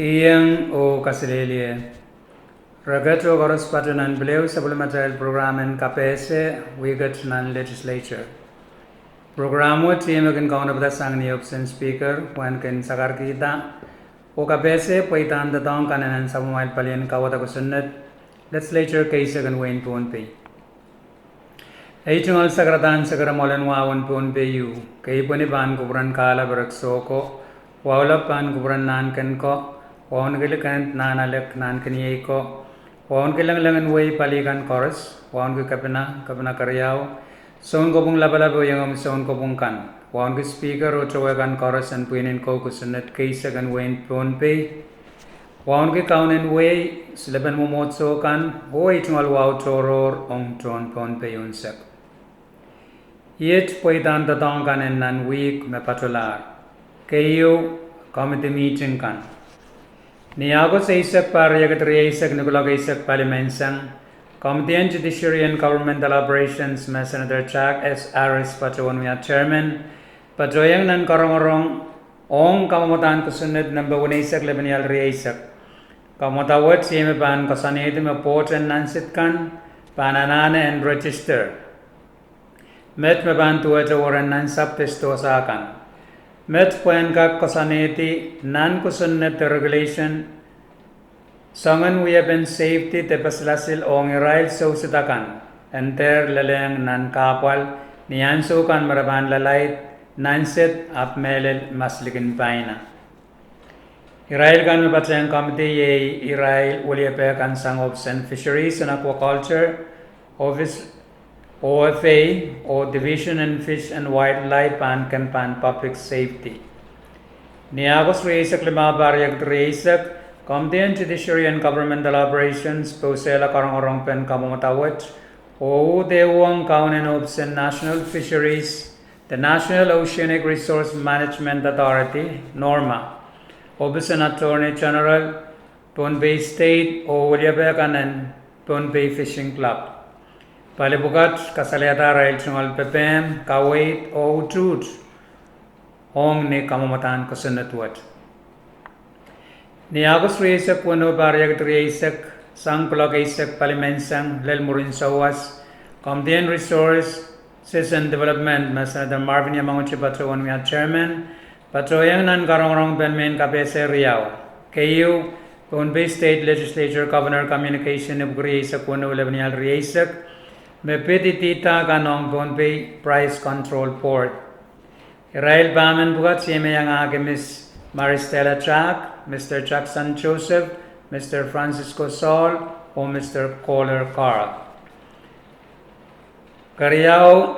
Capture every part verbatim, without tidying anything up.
Iang oh kaselehlie. Reket oh koaros patoh nan pil ehu sapwellimatail prokram en kapehse wihket nan Legislature. Prokram wet me kin kaunopada sang ni ohpis en Speaker pwehn kin sakarkihda oh kapehse pweidahn doadoahk kan en nan sapwellimatail palien kauwada kosonned Legislature keisek en wehin Pohnpei. Ei tungoal sakaradahn sekere mwoalen wahu en Pohnpei, keipweni pahn kupwuren kahlap erek soh ko, wahu lap pahn kupwuren nahnken ko, wahu ni kilikend, nahn alek, nahnkeniei ko, wahu ni kilengleng en wehi pali kan koaros, wahu ni kepina, kepina keriau, sounkopwung lapalap oh iengomwi sounkopwung kan, wahu ni Speaker oh towe kan koaros en pwihn en kou kosonned keisek en wehin Pohnpei, wahu ni kaun en wehi, silepen mwomwohdiso kan, oh ei tungoal wahu tohrohr ong tohn Pohnpei unsek. Iet pweidahn doadoahk kan en nan wihk me patohlahr. Keieu, komidi mihting kan. Ni August eisek, pahr riekid rieisek, ni kuloak eisek palimenseng, komidi en Judiciary and Governmental Operations me Senator Jack S. Harris patohwan wia chairman, patohieng nan karongorong ong kamwadahn kosonned nempe weneisek lepenial rieisek. Kamwada wet me pahn koasoanehdi me pwoht en nan sid kan pahn anahne en register. Met me pahn duwehte weren nan sahpw de sidohsa kan. Met pwehn kak koasoanehdi nan kosonned de regulation soangen wiepen safety de pasilasil ong irail sousid akan en dehr lelehng nan kahpwal ni ansou kan me re pahn lalaid nan sid ahpw mehlel maslikin paina. Irail kan me patehng komidi iei irail weliepe kan sang ohpis en Fisheries and Aquaculture, ohpis O F A, oh Division en Fish and Wildlife pahn kempan Public Safety. Ni August rieisek limau, pahr riekid rieisek, komidi en Judiciary and Governmental Operations pousehla karongorong pen kamwadahn wet, oh uhd ehuong kaun en ohpis en National Fisheries, the National Oceanic Resource Management Authority, NORMA, ohpis en Attorney General, Pohnpei State, oh weliepe kan en Pohnpei Fishing Club. Pali pwukat kasalehda arail tungoal pepehm, kaweid, oh utuht ong ni kamwadahn kosonned wet. Ni August rieisek weneu, pahr riekid rieisek, sang kuloak eisek palimenseng lel mwurin souwas, komidi en Resources and Development me Senator Marvin Yamaguchi patohwan wia chairman, patohieng nan karongorong pen mehn kapehse riau. Keieu, Pohnpei State Legislature Governor Communication epwiki rieisek weneu, lepenial rieisek, me pid idihda kan ong Pohnpei Price Control Board. Irail pahmen pwukat me iangahki Miss Maristella Jack, Mister Jackson Joseph, Mister Francisco Saul, oh Mister Kohler Carl. Keriau,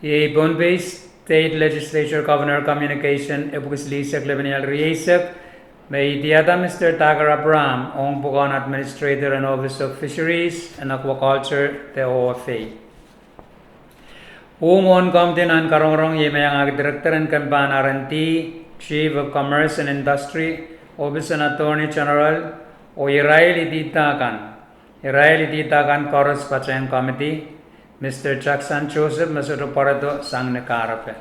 iei Pohnpei State Legislature Governor Communication epwiki silihsek, lepenial rieisek, me idihda Mister Thaker Abraham ong pwukoahn Administrator en Office of Fisheries and Aquaculture de O F A. Uh mwohn komidi nan karongorong iei me iangahki Director en kempan R and D, Chief of Commerce and Industry, ohpis en Attorney General, oh irail idihda kan. Irail idihda kan koaros patehng komidi, Mister Jackson Joseph me sohte pwarodo sang ni kahrepe.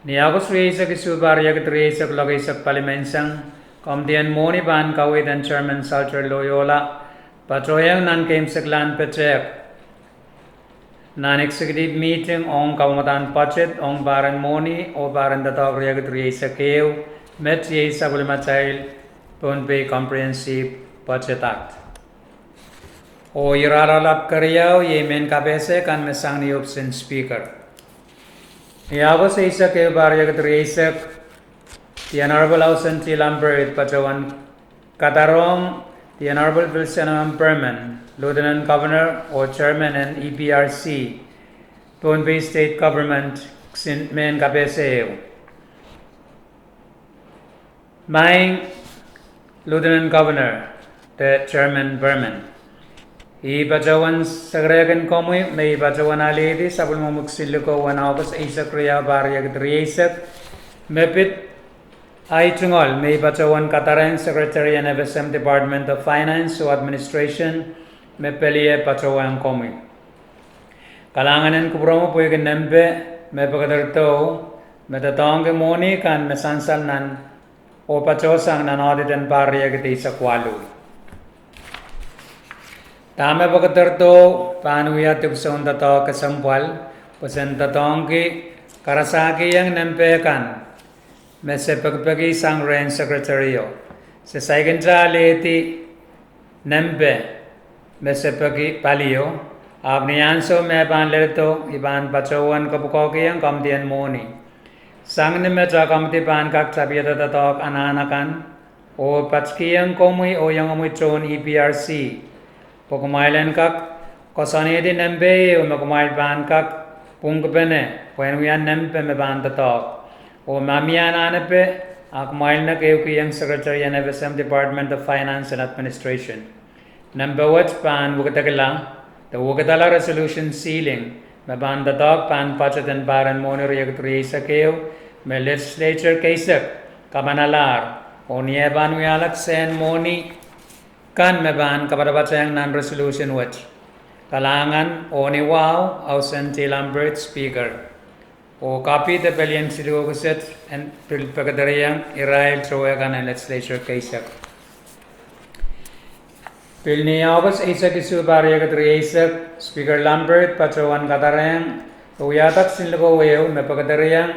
Ni August rieisek isuh, pahr riekid rieisek, kuloak eisek palimenseng, komidi en mwohni pahn kaweid en Chairman Salter Loyola patohieng nan keimwseklahn petehk nan executive meeting ong kamwadahn budget ong pahr en mwohni oh pahr en doadoahk riekid rieisek ehu, met iei sapwellimatail Pohnpei Comprehensive Budget Act. Oh ire lap keriau iei mehn kapehse kan me sang ni ohpis en Speaker. Ni August eisek ehu, pahr riekid rieisek, The Honorable Austen T. Lambert patohwan kadarohng The Honorable Philson M. Berman, Lieutenant Governor oh Chairman en E P R C, Pohnpei State Government, kisin mehn kapehse ehu. Maing, Lieutenant Governor de Chairman Berman, I patohwan sekerehkin komwi me I patohwan alehdi sapwellimomwi kisin likou en August eisek riau, pahr riekid rieisek, me pid ahi tungoal me I patohwan kadarehng Secretary en F S M Department of Finance oh Administration me pil ie patohweng komwi. Kalahngan en kupwuromwi pwehki nempe me pekederdo me doadoahngki mwohni kan me sansal nan oh patohsang nan audit en pahr riekid eisek waluh. Dahme pekederdo pahn wia dipwisoun doadoahk kesempwal, pwe sen doadoahngki karasahkiong nempe kan me se pekipeki sang rehn Secretary o. Se saikinte alehdi nempe me se peki palio, ahpw ni ansou me pahn leledo, I pahn patohwan kapwukoahkiong komidien mwohni. Sang ni met a komidi pahn kak tapiada doadoahk anahn akan, oh patohwan kihong komwi oh iangomwi tohn E P R C, pwe kumwail en kak koasoanehdi nempe ehu me kumwail pahn kak pwungkipene pwehn wia nempe me pahn doadoahk. Oh ma mie anahnepe, a kumwail en kak ehukihong Secretary en F S M, Department of Finance and Administration. Nempe wet pahn wekidekla, de wekidala resolution ceiling, me pahn doadoahk pahn budget en pahr en mwohni riekid rieisek ehu, me legislature keisek kapanalahr, oh ni eh pahn wiahla kisehn mwohni kan me pahn kapatapatehng nan resolution wet. Kalahngan oh ni wahu, Ausendi Lambert, Speaker. Oh kapi de pelien siluh kiset en pil pekedereiong irail towe kan en legislature keisek. Pil ni August eisek isuh, pahr riekid rieisek, Speaker Lambert patohwan kadarehng wiahda kisinlikou ehu me pekedereiong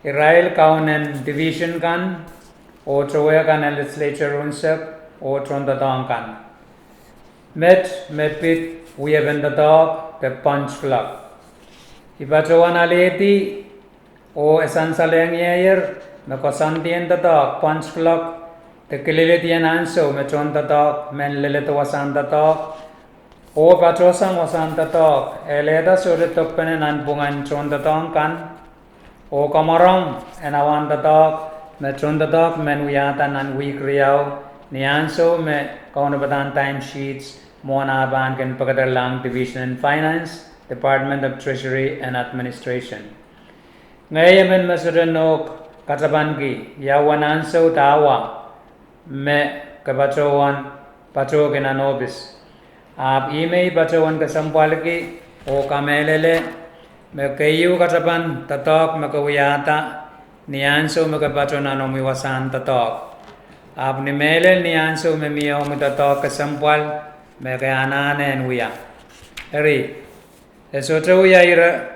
irail kaun en division kan oh towe kan en legislature unsek oh tohndoadoahk kan. Met me pid wiepen doadoahk de punch clock. I patohwan alehdi oh e sansalehng ie me koasoandien doadoahk punch clock de kilelehdiong ansou me tohndoadoahk men leledo wasahn doadoahk oh patohsang wasahn doadoahk, e lelehda sohte dokpene nanpwungen tohndoadoahk kan, oh kamwarong en awahn doadoahk me tohndoadoahk men wiahda nan wihk riau ni ansou me kaunopada time sheets mwohn ah pahn kin pekederlahng Division en Finance, Department of Treasury and Administration. Ngehi emen me sohte nohk katapanki ia uwen ansou de awa me ke patohwan patohki nan ohpis. Ahpw ihme I patohwan kesempwalki oh kamehlele me keieu katapan doadoahk me ke wiahda ni ansou me ke patoh nan omwi wasahn doadoahk. Ahpw ni mehlel ni ansou me mie omwi doadoahk kesempwal me ke anahne en wia. Eri, e sohte wia ire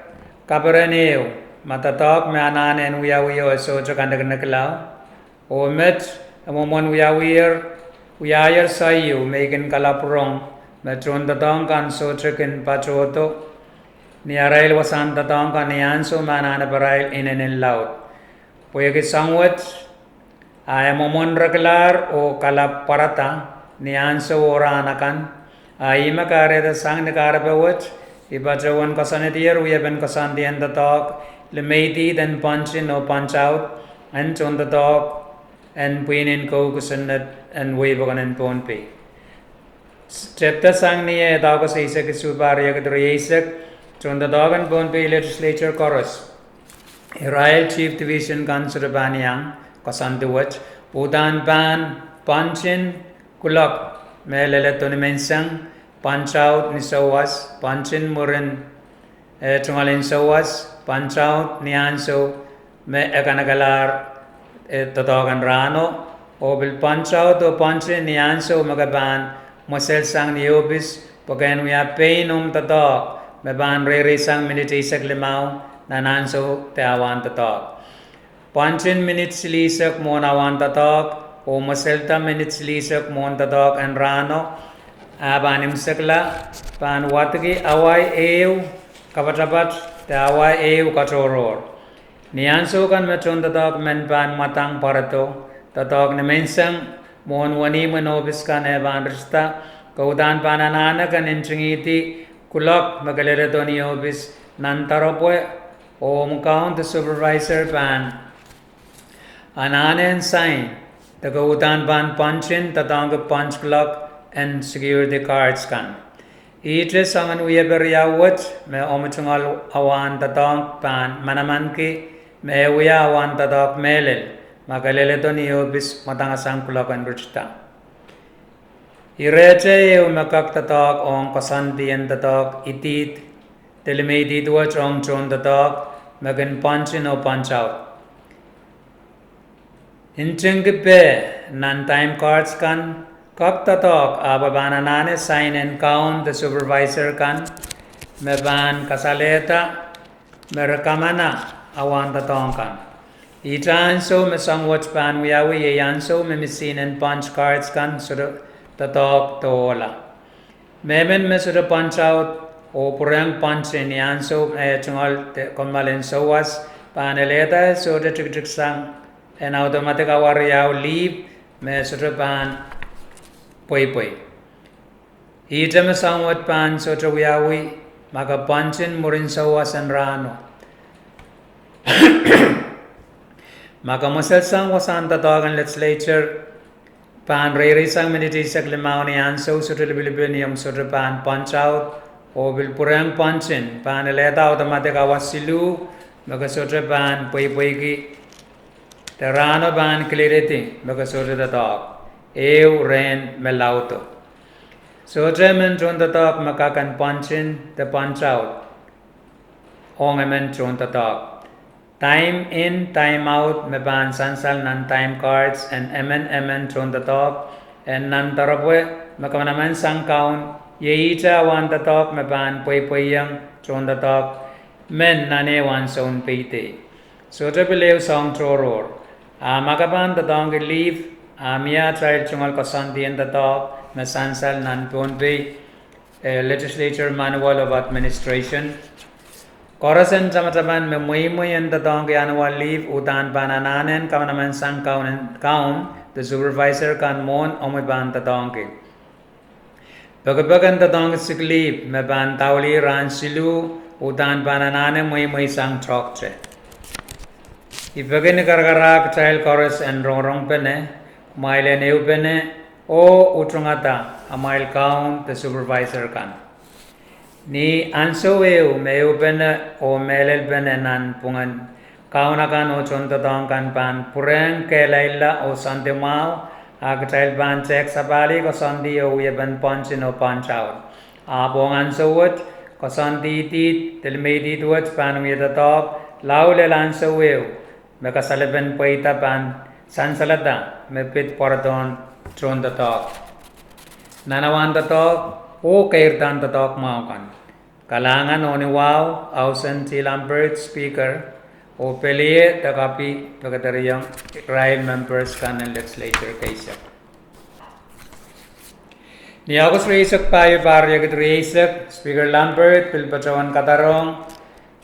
kaperen ehu ma doadoahk me anahne en wiawio e sohte kanekinekla. Oh met, e mwomwen wiawier, wiahier soahieu me I kin kalapw rong me tohndoadoahk kan sohte kin patohdo ni arail wasahn doadoahk kan ni ansou me anahneparail inenen laud. Pwehki soahng wet, a e mwomwen rekilahr oh kalapw pwarada ni ansou oh rahn akan, a ihme kahrehda sang ni kahrepe wet, I patohwan koasoanedier wiepen koasoandien doadoahk limeidi en punch in oh punch out en tohndoadoahk en pwihnen kou kosonned en wehi pokon en Pohnpei. Tepda sang ni eh August eisek isuh, pahr riekid rieisek, tohndoadoahk en Pohnpei Legislature koaros, irail Chief Division kan sohte pahn iang koasoandi wet, uhdahn pahn punch in kuloak me leledo ni menseng, punch out ni souwas, punch in mwurin eh tungoal en souwas, punch out ni ansou me e kanekelahr eh doadoahk en rahno, oh pil punch out oh punch in ni ansou me ke pahn mweselsang ni ohpis pwe ke en wia pein omw doadoahk me pahn reireisang minit eisek limau nan ansou de awahn doadoahk. Punch in minit silihsek mwohn awahn doadoahk oh mweselda minit silihsek mwohn doadoahk en rahno, a pahn imwisekla, pahn wadiki awa ehu kapatapat de awa ehu katohrohr. Ni ansou kan me tohndoadoahk men pahn mwadang pwarodo, doadoahk ni menseng mwohn wenihmw en ohpis kan eh pahn ritida, ke uhdahn pahn anahne ken ntingihdi kuloak me ke leledo ni ohpis nan doaropwe, oh omw kaun de supervisor pahn anahne en sain de ke uhdahn pahn punch in doadoahngki punch cloak en security guards kan. Ihte soangen wiepe riau wet me omw tungoal awahn doadoahk pahn manamanki me e wia awahn doadoahk mehlel ma ke leledo ni ohpis mwadangasang kuloak en ritida. Irehte ehu me kak doadoahk ong koasoandien doadoahk idihd de limeidihd wet ong tohndoadoahk me kin punch in oh punch out. Ntingki peh nan time cards kan kak doadoahk ahpw e pahn anahne sign en kaun de supervisor kan me pahn kasalehda me re kamana awahn doadoahk kan. Ihte ansou me soahng wet pahn wiawi iei ansou me misihn en punch cards kan sohte doadoahk dohla. Mehmen me sohte punch out oh pwurehng punch in ni ansou me e tungoal de kommoal en souwas pahn elehda e sohte tikitiksang en automatic awar ieu leave me sohte pahn pweipwei. Ihte me soahng wet pahn sohte wiawi ma ke punch in mwurin souwas en rahno. Ma ke mweselsang wasahn doadoahk en legislature pahn reireisang minit eisek limau ni ansou sohte lipilipil ni omw sohte pahn punch out oh pil pwurehng punch in, pahn elehda automatic awa siluh me ke sohte pahn pweipweiki de rahno pahn kileledi me ke sohte doadoahk, ehu rehn me laudo. Sohte emen tohndoadoahk me kak en punch in de punch out ong emen tohndoadoahk. Time in, time out me pahn sansal nan time cards en emen emen tohndoadoahk en nan doaropwe me kamanaman sang kaun, iei ihte awahn doadoahk me pahn pweipweiong tohndoadoahk men nan ehu ansoun peidei. Sohte pil ehu soahng tohrohr. A ma ke pahn doadoahngki leave, a mie atail tungoal koasoandi en doadoahk me sansal nan Pohnpei, eh, Legislature Manual of Administration. Koaros en tamataman me mweimwei en doadoahngki annual leave uhdahn pahn anahne en kamanaman sang kaun, kaun de supervisor kan mwohn omwi pahn doadoahngki. Pekipek en doadoahngki sick leave me pahn daulih rahn siluh uhdahn pahn anahne mweimwei sang toahkte. I peki ni karakarahk kitail koaros en rongorongpene, kumwail en ehupene oh utungada amwail kaun de supervisor kan. Ni ansou ehu me ehupene oh mehlelpene nan pwungen kaun akan oh tohndoadoahk kan pahn pwurehng kehlailla oh soandi mwahu, a kitail pahn tehk sapahlih koasoandi oh wiepen punch in oh punch out. Ahpw ong ansou wet, koasoandi idid de limeidid wet pahn wia doadoahk lao lel ansou ehu me kasalepen pweida pahn sansalada me pid pwarodohn tohndoadoahk, nan awahn doadoahk oh keirdahn doadoahk mwahu kan. Kalahngan oh ni wahu, Ausen T. Lambert, Speaker, oh Pelie de Kapi, pekedereiong irail members kan en legislature keisek. Ni August rieisek pahieu, pahr riekid rieisek, Speaker Lambert pil patohwan kadarohng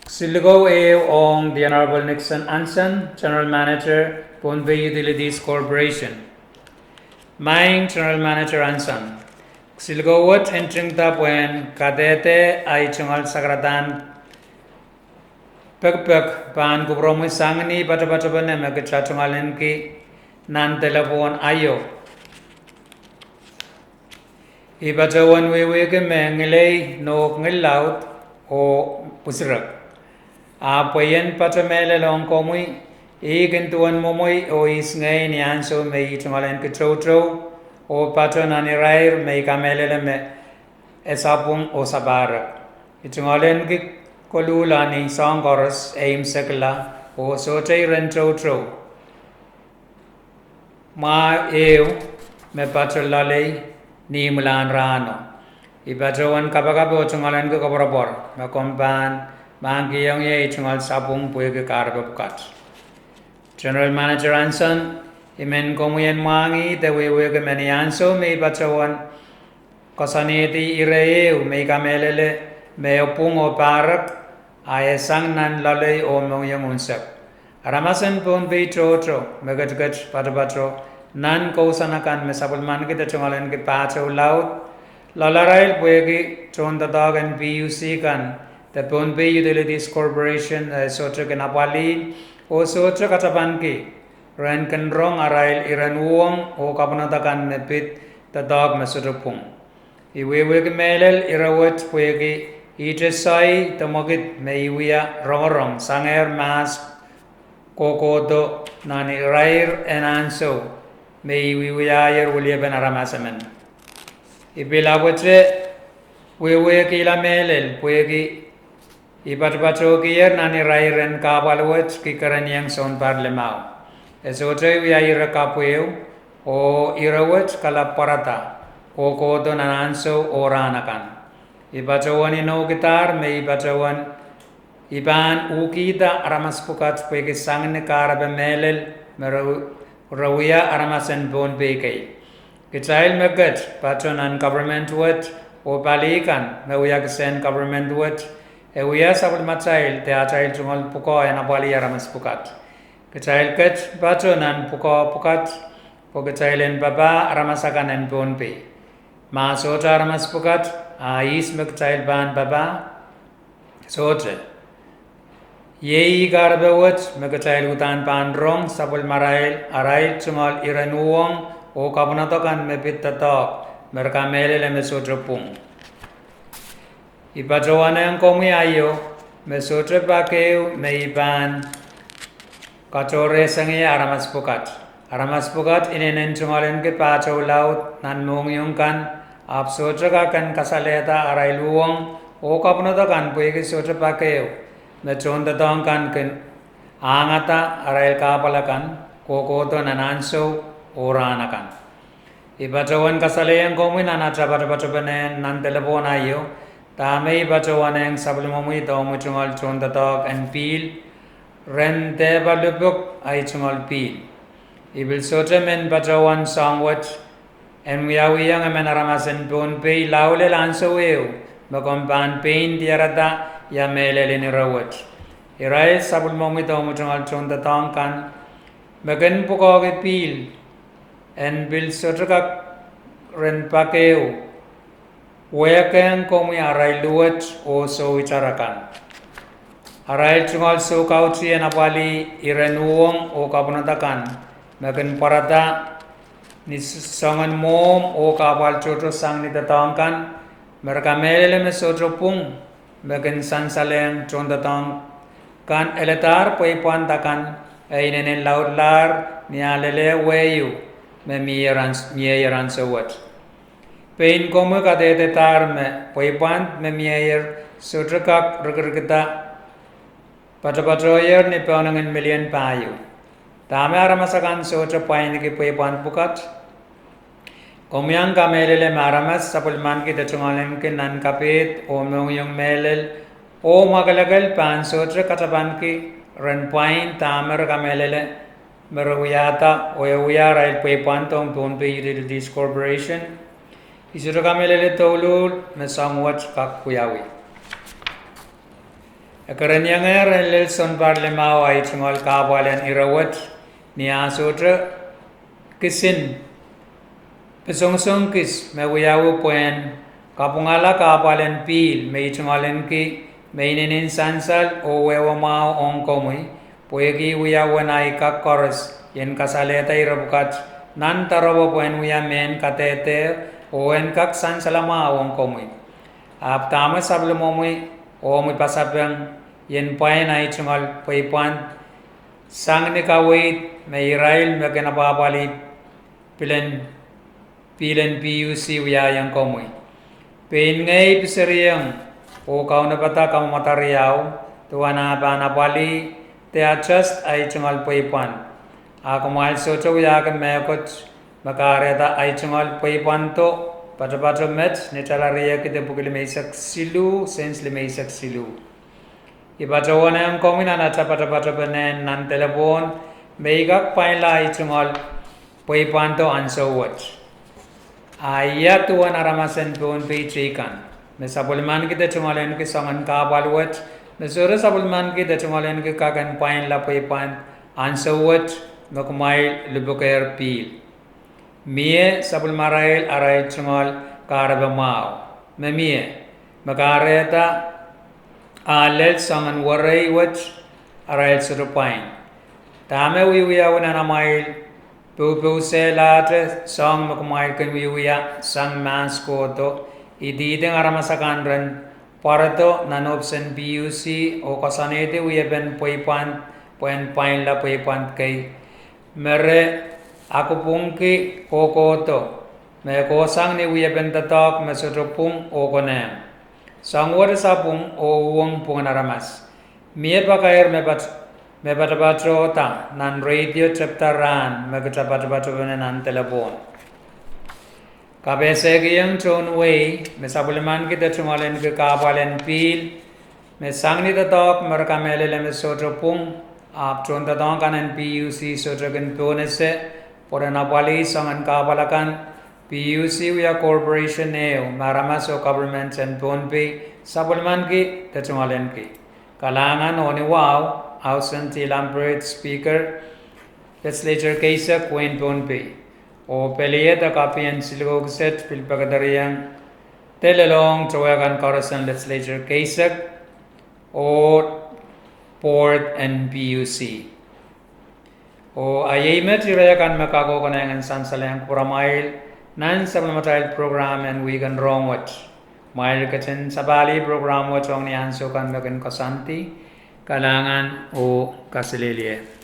kesilukou ehu ong the Honorable Nixon Hansen, General Manager, Pohnpei Utilities Corporation. Maing General Manager Hansen, kesilukou wet ntingda pwehn kadehde ahi tungoal sakaradahn pekipek pahn kupwuromwi sang ni patopatopene me kitail tungoal ahneki nan delepwohn aio. I patohwan wehwehki me ngilei nohk ngil laud oh pwusirek. A pwe I en pato mehlel ong komwi, I kin duwen mwomwei oh ihs ngehi ni ansou me I tungoal ahneki toutou oh pato nan irair me I kamehlele me e sapwung oh sapahrek. I tungoal ahneki koluhla ni soahng koaros, eimwisekla, oh sohte iren toutou mwahu ehu me pato loalei ni imwilahn rahno. I patohwan kapakap oh tungoal ahneki koapworopwor me komw pahn mahkikihong ie ei tungoal sapwung pwehki kahrepe pwukat. General Manager Hansen, I men komwi en mwahngih de wehwehki me ni ansou me I patohwan koasoanehdi ire ehu me I kamehlele me e pwung oh pahrek, a e sang nan loalei oh mohngiong unsek. Aramas en Pohnpei tohto me ketiket patopato nan kousoan akan me sapwellimaniki de tungoal ahneki pahtou laud, loalarail pwehki tohndoadoahk en P U C kan de Pohnpei Utilities Corporation, eh, sohte kin apwalih oh sohte katapanki ren kin rong arail iren uhwong oh kapwunod akan me pid doadoahk me sohte pwung. I wehwehki mehlel ire wet pwehki ihte soai de mwekid me I wia rongorong sangehr mahs kohkohdo nan irair en ansou me I wiewiahier weliepen aramas emen. I pil apwete wehwehkihla mehlel pwehki I patopatohkier nan irair en kahpwal wet ki kerenieng sounpar limau. E sohte wia ire kapw ehu, oh ire wet kalap pwarada kohkohdo nan ansou oh rahn akan. I patohwan inoukidahr me I pahn uhkihda aramas pwukat pwehki sang ni kahrepe mehlel me re wia aramas en Pohnpei kei. Kitail me ket pato nan government wet oh pali kan me wia kisehn government wet, e wia sapwellimatail de atail tungoal pwukoa en apwalih aramas pwukat. Kitail ket pato nan pwukoa pwukat pwe kitail en papah aramas akan en Pohnpei. Ma sohte aramas pwukat, a ihs me kitail pahn papah? Sohte. Iei ih kahrepe wet me kitail uhdahn pahn rong sapwellimarail arail tungoal iren uhwong oh kapwunod akan me pid doadoahk me re kamehlele me sohte pwung. I patohwanehng komwi aio me sohte pak ehu me I pahn katohrehsang aramas pwukat. Aramas pwukat inenen tungoal ahneki pahtou laud nan mohngiong kan, ahpw sohte kak en kasalehda arail uhwong oh kapwunod akan pwehki sohte pak ehu me tohndoadoahk kan kin ahngada arail kahpwal akan kohkohdo nan ansou oh rahn akan. I patohwan kasalehiong komwi nan ata patopatopene nan delepwohn aio dahme I patohwanehng sapwellimomwi de omwi tungoal tohndoadoahk en pihl ren dehpa lipwuk ahi tungoal pihl. I pil sohte men patohwan soahng wet en wiawihong emen aramas en Pohnpei lao lel ansou ehu me komw pahn pein diarada ia mehlel en ire wet. Irail sapwellimomwi de omwi tungoal tohndoadoahk kan me kin pwukoahki pihl en pil sohte kak ren pak ehu wehkehng komwi arail luwet oh souitar akan. Arail tungoal soukautih en apwalih iren uhwong oh kapwunod akan me kin pwarada ni soangen mwohmw oh kahpwal tohto sang ni doadoahk kan me re kamehlele me sohte pwung me kin sansalehng tohndoadoahk kan eladahr pweipwand akan e inenen laudlahr ni ah leleh wehio me mieier ansou wet. Pein komwi kadehdedahr me pweipwand me mieier sohte kak rikirikda patopatohier ni pohnangin milion pahieu. Dahme aramas akan sohte pwainiki pweipwand pwukat? Komwi ahng kamehlele me aramas sapwellimaniki de tungoal ahneki nan kapehd oh mohngiong mehlel oh mwakelekel pahn sohte katapaniki ren pwain dahme re kamehlele me re wiahda oh e wia arail pweipwand ong Pohnpei Utilities Corporation. I sohte kamehlele douluhl me soahng wet kak wiawi. E kereniengehr en lel sounpar limau ahi tungoal kahpwal en ire wet ni ah sohte kisin pesongosong kis me wiawi pwehn kapwungala kahpwal en pihl me I tungoal ahneki me inenen sansal oh wehwe mwahu ong komwi, pwehki I wia uwen ahi kak koaros ien kasalehda ire pwukat nan doaropwe pwehn wia mehn kadehde oh en kak sansal mwahu ong komwi. Ahpw dahme sapwellimomwi oh omwi pasapeng ien pwain ahi tungoal pweipwand sang ni kaweid me irail me kin apwahpwalih pihl en PUC wiahiong komwi? Pein ngehi piseriong oh kaunopada kamwomwada riau duwen ah pahn apwalih de adjust ahi tungoal pweipwand. A kumwail sohte wiahki mehkot me kahrehda ahi tungoal pweipwando patopato met ni tala riekid epwiki limeisek siluh sens limeisek siluh. I patohwanehng komwi nan ata patopatopene nan delepwohn me I kak pwainla ahi tungoal pweipwando ansou wet. A ia duwen aramas en Pohnpei teikan me sapwellimaniki de tungoal ahneki soangen kahpwal wet me sohte sapwellimaniki de tungoal ahneki kak en pwainla pweipwand ansou wet me kumwail lipwukehr pihl? Mie sapwellimarail arail tungoal kahrepe mwahu, me mie, me kahrehda ah lel soangen werei wet arail sohte pwain. Dahme wiewiawi nan amwail poupousehlahte soahng me kumwail kin wiewia sang mahs kohdo, I diding aramas akan ren pwarodo nan ohpis en PUC oh koasoanehdi wiepen pweipwand pwehn pwainla pweipwand kei me re akupwungki kohkohdo me kohsang ni wiepen doadoahk me sohte pwung oh konehng. Soang wet e sapwung oh uhwong pwungen aramas. Mie pakair me pat me patopatohda nan radio tepda rahn me kitail patopatopene nan delepwohn. Kapehsekiong tohn wehi me sapwellimaniki de tungoaleniki kahpwal en pihl me sang ni doadoahk me re kamehlele me sohte pwung, ahpw tohndoadoahk kan en PUC sohte kin pohnese pwe ren apwalih soangen kahpwal akan. PUC wia corporation ehu me aramas oh government en Pohnpei sapwellimaniki de tungoaleniki. Kalahngan oh ni wahu, Ausen T. Lambert, Speaker, Legislature keisek wehin Pohnpei, oh pelied de kapien siluh kiset pil pekedereiong de lelohng towehkan koaros en Legislature keisek oh board en PUC. Oh a iei met ire akan me kak oh konehng en sansalehng kupwuramwail nan sapwellimatail program en wihk en rohng wet. Kumwail ketin sapahlih program wet ong ni ansou kan me kin koasoandi. Kalahngan oh kaselehlie.